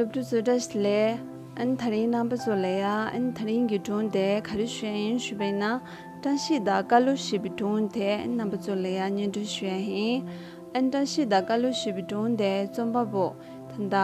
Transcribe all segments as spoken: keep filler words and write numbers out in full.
སློབ་ཕྲུག་ཚོ་བཀྲ་ཤིས་བདེ་ལེགས། ཨ་ནི་དེ་རིང་རྣམ་པ་ཚོ་ལ་ཡ་ཨ་ནི་དེ་རིང་གི་སྒྲུང་དེ་ག་རེ་ཞུ་ཡ་ཡིན་ཞུས་པ་ཡིན་ན། བཀྲ་ཤིས་དང་ཀ་ལོ་ཞེས་པའི་སྒྲུང་དེ་ཨ་ནི་རྣམ་པ་ཚོ་ལ་ཡ་སྙན་སྒྲོན་ཞུ་ཡ་ཡིན། ཨ་ནི་བཀྲ་ཤིས་དང་ཀ་ལོ་ཞེས་པའི་སྒྲུང་དེ་རྩོམ་པ་པོ་ད་ལྟ་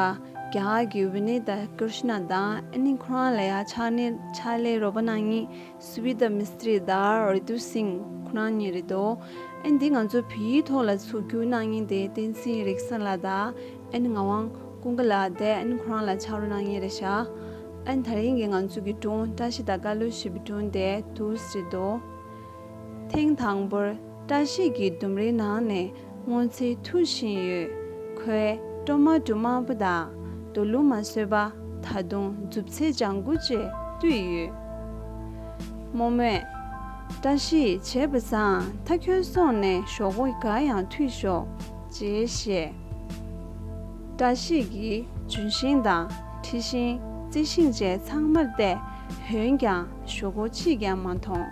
རྒྱ་གར་གྱི་ཝི་ནི་ཏ་ཀྲིཤ་ན་དང་ཨ་ནི་ཁོ་རང་ལ་ཡ་ཕྱག་ནི་ཕྱག་ལས་རོགས་པ་གནང་མཁན་སུ་བི་ཏ་མིས་ཏྲི་དང་རི་ཏུ་སིང་ཁོ་རང་གཉིས་རེད་འདུག་ཨ་ནི་འདི་ང་ཚོ་བོད་ཡིག་ཐོག་ལ་ཚུར་བསྒྱུར་གནང་མཁན་དེ་བསྟན་འཛིན་རིག་བཟང་ལགས་དང་ཨ་ནི་ངག་དབང་ཀུན་དགའ་ལགས་དེ་ཨ་ནི་ཁོ་རང་ལ་ཕྱག་རོགས་གནང་མཁན་རེད་ཤག་ཨ་ནི་དེ་རིང་གི་ང་ཚོ་གི་སྒྲུང་བཀྲ་ཤིས་དང་ཀ་ལོ་ཞེས་པའི་སྒྲུང་དེ་འདུག་སེ་རེད་འདུག་ཐེངས་དང་པོར་བཀྲ་ཤིས་ཀྱིས་ལྡུམ་རའི་ནང་ནས་སྔོ་ཚལ་འཐུ་བཞིན་ཡོད། ཁོས་ཊོ་མ་ཊོ་དམར་པོ་དང་རྡོ་ལུ་མ་བཟོས་པ། ད་དུང་མཛུབ་ཚེ་ལྗང་གུ་བཅས་བཏུས་ཡོད། རྨོ་མོས། བཀྲ་ཤིས་བྱས་པ་བཟང་། ད་ཁྱོད་སོང་ནས་ཞོག་ཁོག་འགའ་ཡང་འཐུས་ཤོག་ཅེས་བཤད། བཀྲ་ཤིས་ཀྱིས་ལྗོན་ཤིང་དང་འཁྲི་ཤིང་རྩི་ཤིང་བཅས་ཚང་མར་བལྟས། འོན་ཀྱང་ཞོག་ཁོག་གཅིག་ཀྱང་མ་མཐོང་།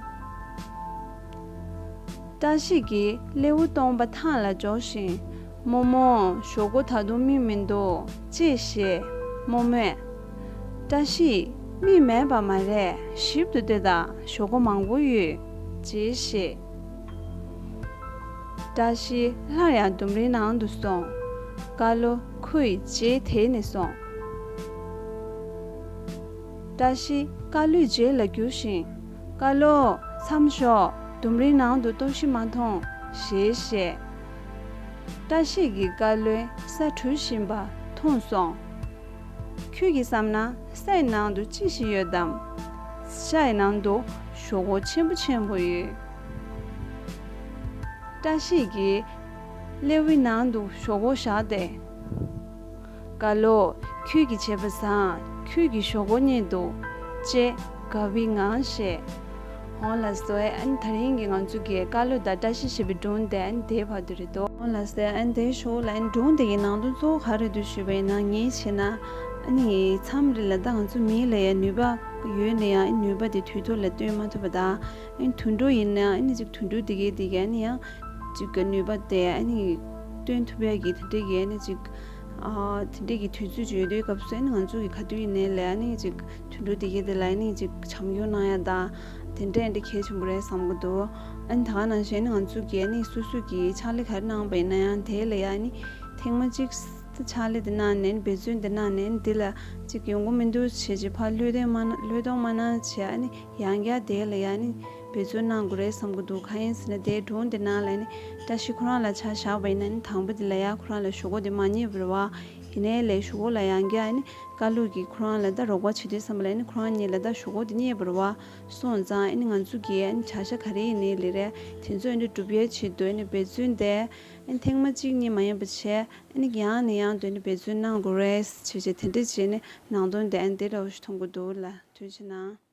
བཀྲ་ཤིས་ཀྱིས་སླེའུ་སྟོང་པ་ཐང་ལ་འཇོག་བཞིན། རྨོ་མོ། ཞོག་ཁོག་ད་དུང་རྨིས་མི་འདུག་ཅེས་བཤད། རྨོ་མོས། བཀྲ་ཤིས། རྨིས་མེད་པ་མ་རེད། ཞིབ་ཏུ་ལྟོས་དང་། ཞོག་ཁོག་མང་པོ་ཡོད། ཅེས་བཤད། བཀྲ་ཤིས་སླར་ཡང་ལྡུམ་རའི་ནང་དུ་སོང་། ཀ་ལོ་ཁོ་ཡི་རྗེས་དེད་ནས་སོང་། བཀྲ་ཤིས་ཀ་ལོའི་རྗེས་ལ་རྒྱུགས་ཤིང་། ཀ་ལོ། མཚམས་ཞོག་ལྡུམ་རའི་ནང་དུ་ལྟོགས་ཤི་མ་མཐོང་། ཞེས་བཤད། བཀྲ་ཤིས་ཀྱིས་ཀ་ལོའི་ས་བྲུ་བཞིན་པ་མཐོང་སོང་། ཁྱོད་ཀྱིས་བསམ་ན་སའི་ནང་དུ་ཅི་ཞིག་ཡོད་དམ། སའི་ནང་དུ་ཞོག་ཁོག་ཆེན་པོ་ཆེན་པོ་ཡོད། བཀྲ་ཤིས་ཀྱིས་སླེའུའི་ནང་དུ་ཞོག་ཁོག་བཞག་སྟེ། ཀ་ལོ། ཁྱོད་ཀྱིས་བྱས་པ་བཟང་། ཁྱོད་ཀྱིས་ཞོག་ཁོག་རྙེད་འདུག་ཅེས་དགའ་བའི་ངང་བཤད། འོ་ལགས་སོ། ཨ་ནི་དེ་རིང་གི་ང་ཚོ་གི་ཀ་ལོ་དང་བཀྲ་ཤིས་ཞེས་པའི་སྒྲུང་དེ་ཨ་ནི་དེའི་བར་དུ་རེད་དོ། འོ་ལགས་སོ། ཨ་ནི་དེའི་ཞོར་ལ་ཨ་ནི་སྒྲུང་དེ་གི་ནང་དོན་གཙོ་བོ་ག་རེ་འདུག་ཞུས་པ་ཡིན་ན། ངས་བྱས་ན་ཨ་ནི་མཚམས་རེ་ལ་ད་ང་ཚོ་མི་ལ་ཡང་ནུས་པ་ཡོད་ན་ཡང་ཨ་ནི་ནུས་པ་དེ་དུས་ཐོག་ལ་སྟོན་མ་ཐུབ་པ་དང་། ཨ་ནི་དུད་འགྲོ་ཡིན་ན་ཨ་ནི་ཅིག་དུད་འགྲོ་དེ་གའི་དེ་གའི་ཨ་ནི་ཡང་ཅིག་གི་ནུས་པ་དེ་ཨ་ནི་སྟོན་ཐུབ་ཡ་གི་དེ་འདྲའི་གི་ཨ་ནི་ཅིག་ཨ་དེ་འདྲའི་གི་དུས་ཚོད་ཅིག་ཡོད་དུས་སྐབས་སུ་ཨ་ནི་ང་ཚོ་གི་ག་དུས་ཡིན་ནའི་ལས་ཨ་ནི་ཅིག་དུད་འགྲོ་དེ་གའི་དེ་ལ་ཨ་ནི་ཅིག་བྱམས་སྐྱོང་གནང་ཡ་དང་དེ་འདྲ་ཨ་འདྲ་གལ་ཆེན་པོ་རེད་བསམ་གི་འདུག་ཨ་ནི་ད་ག་ནང་བཞིན་ཨ་ནི་ང་ཚོ་གི་ཨ་ནི་སོ་སོ་གི་ཕྱག་ལས་ག་རེ་གནང་བ་ཡིན་ན་ཡང་དེ་ལ་ཡ་ཨ་ནི་ཐེངས་མ་གཅིག་ཕྱག་ལས་དེ་གནང་ནས་འབད་བརྩོན་དེ་གནང་ནས་འདི་ལ་ཅིག་ཡོང་གི་མི་འདུག་བྱས་ཅིག་ཕར་བློས་གཏོང་མ་གནང་བློས་གཏོང་མ་གནང་བྱས་ཨ་ནི་ཡང་བསྐྱར་དེ་ལ་ཡ་ཨ་ནི་འབད་བརྩོན་གནང་དགོས་རེད་བསམ་གི་འདུག་གང་ཡིན་ཟེར་ན་དེའི་སྒྲུང་དེ་ནང་ལ་ཨ་ནི་བཀྲ་ཤིས་ཁོ་རང་ལ་ཆ་བཞག་པ་ཡིན་ན་ཨ་ནི་དང་པོ་དེ་ལ་ཡ་ཁོ་རང་ལ་ཞོག་ཁོག་དེ་མ་རྙེད་པ་རེད་བ། ཡིན་ནའི་ལས་ཞོག་ཁོག་ལ་ཡང་བསྐྱར་ཨ་ནི་ཀ་ལོ་གིས་ཁོ་རང་ལ་ད་རོགས་པ་བྱེད་དུས་ཙམ་པ་ལ་ཨ་ནི་ཁོ་རང་གཉིས་ལ་ད་ཞོག་ཁོག་དེ་རྙེད་པ་རེད་བ། སོང་ཙང་ཨ་ནི་ང་ཚོ་གིས་ཨ་ནི་བྱ་བཞག་ག་རེ་ཡིན་ནའི་ལས་རེད་དེ་ཚོ་ཨ་ནི་སྒྲུབ་ཡའི་ཆེད་དུ་ཨ་ནི་འབད་བརྩོན་དེ། ཨ་ནི་ཐེངས་མ་གཅིག་གཉིས་མ་ཡིན་པ་བྱས་ཨ་ནི་ཡང་ནས་ཡང་དུ་ཨ་ནི་འབད་བརྩོན་གནང་དགོས་རེད་ཅེས་བྱས་དེ་འདྲ་བྱས་ནས་ནང་དོན་དེ་ཨ་ནི་དེ་འདྲ་བོ་ཞིག་མཐོང་གི་འདུག་ལ་ཐུགས་རྗེ་གནང་།